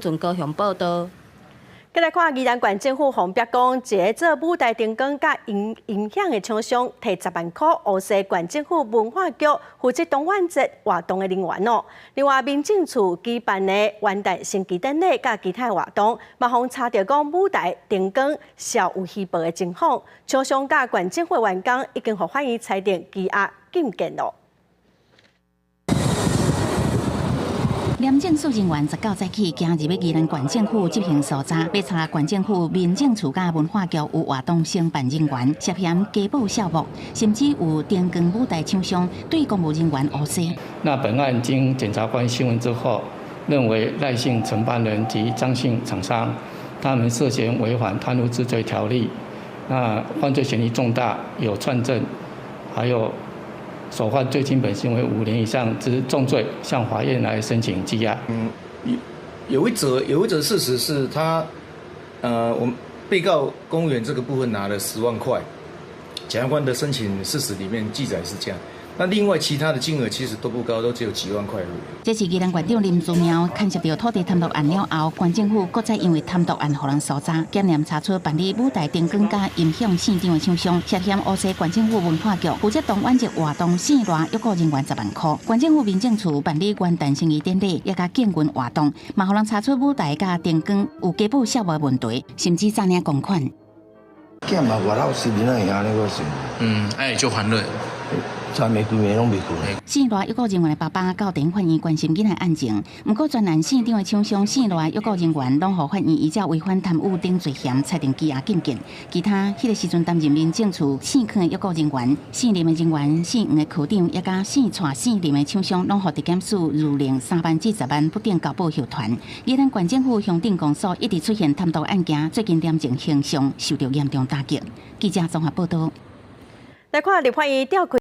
從高雄報道。繼來看宜蘭縣政府予人逼供，一个做舞台燈光佮音響的廠商，提十萬箍烏踅縣政府文化局負責東元節活動的人員哦。另外，民政處舉辦的元旦升旗典禮佮其他活動，嘛予查著講舞台燈光是有虛報的情況，廠商佮縣政府的員工已經予法院裁定羈押禁見囉。廉政署人員19早起行入去宜蘭縣政府執行搜查，欲查縣政府民政處佮文化局有活動承辦人員涉嫌假報數目，甚至有燈光舞台廠商對公務人員烏踅。那本案經檢察官訊問之後，認為賴姓承辦人及張姓廠商，他們涉嫌違反貪污治罪條例，那犯罪嫌疑重大，有串證，還有所犯最輕本刑為5年以上之重罪，向法院來申請羈押。有一則事實是他，我們被告公務員這個部分拿了10萬塊，檢察官的申請事實裡面記載是這樣。那另外其他的金額其實都不高，都只有幾萬塊而已。這是宜蘭縣長林姿妙牽涉著土地貪瀆案了後，縣政府閣再因為貪瀆案予人搜查，檢驗查出辦理舞台燈光佮音響現場的廠商涉嫌烏踅縣政府文化局負責東元節活動線內約雇人員十萬塊。縣政府民政處辦理元旦升旗典禮，也佮建軍活動，嘛予人查出舞台佮燈光有假報數目的問題，甚至詐領公款。欠嘛外老實，你哪會按呢個算？嗯，哎，就還了。昨暝規暝攏袂睏。姓賴約雇人員的爸爸到地法院關心囡仔案情，毋過全案現場的廠商姓賴約雇人員攏予法院依照違反貪污等罪嫌裁定羈押禁見。其他彼个時陣擔任民政處姓柯的約雇人員、姓林的人員、姓黃的科長，也佮姓蔡、姓林的廠商，攏予地檢署諭令3萬至10萬不等交保候傳。宜蘭縣政府鄉鎮公所一直出現貪瀆案件，最近廉政形象受著嚴重打擊。記者綜合報道。來看立法院召開。